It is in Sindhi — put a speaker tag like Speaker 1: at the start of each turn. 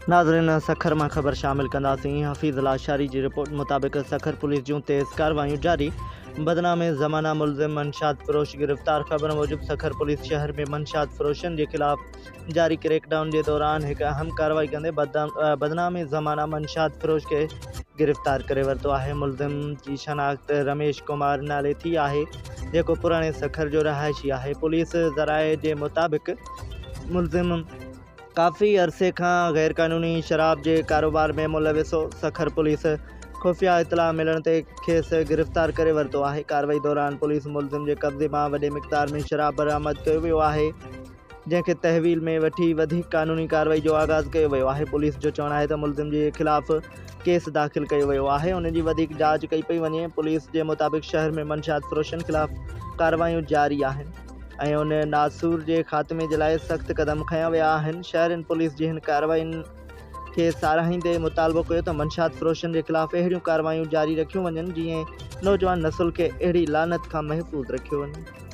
Speaker 1: ناظرين سکر مان خبر شامل ڪنداسين حفيظ لاشاري جي رپورٽ مطابق سکر پوليس جون تيز ڪاروايون جاري بدنام زمانه ملزم منشيات فروش گرفتار خبر موجب سکر پوليس شهر ۾ منشيات فروشن جي خلاف جاري ڪريڪ ڊائون جي دوران هڪ اهم ڪارروائي ڪندي بدنام زمانه منشيات فروش کي گرفتار ڪري ورتو آهي ملزم جي شناخت رميش ڪمار نالي ٿي آهي جيڪو پراڻي سکر جو رهائشي آهي پوليس ذرائع جي مطابق ملزم ڪافي عرصي کان غيرقانوني شراب جي ڪاروبار ۾ ملوث هو. سکر پوليس خفيه اطلاع ملڻ تي کيس گرفتار ڪري ورتو آهي. ڪارروائي دوران پوليس ملزم جي قبضي مان وڏي مقدار ۾ شراب برآمد ڪيو ويو آهي، جنهن کي تحويل ۾ وٺي وڌيڪ قانوني ڪارروائي جو آغاز ڪيو ويو آهي. پوليس جو چوڻ آهي ته ملزم جي خلاف ڪيس داخل ڪيو ويو آهي، ان جي وڌيڪ جاچ ڪئي پئي وڃي. پوليس جي مطابق شهر ۾ منشيات فروشن خلاف ڪارروايون جاري آهن. ۽ ان ناسور جي خاتمي جي لاء سخت قدم کنيا ويا آهن، شهرين پوليس جي هن ڪارروائين کي ساراهيندي مطالبو ڪيو ته منشيات فروشن جي خلاف اهڙيون ڪارروايون جاري رکيون وڃن جيئن نوجوان نسل کي اهڙي لعنت کان محفوظ رکيو وڃي.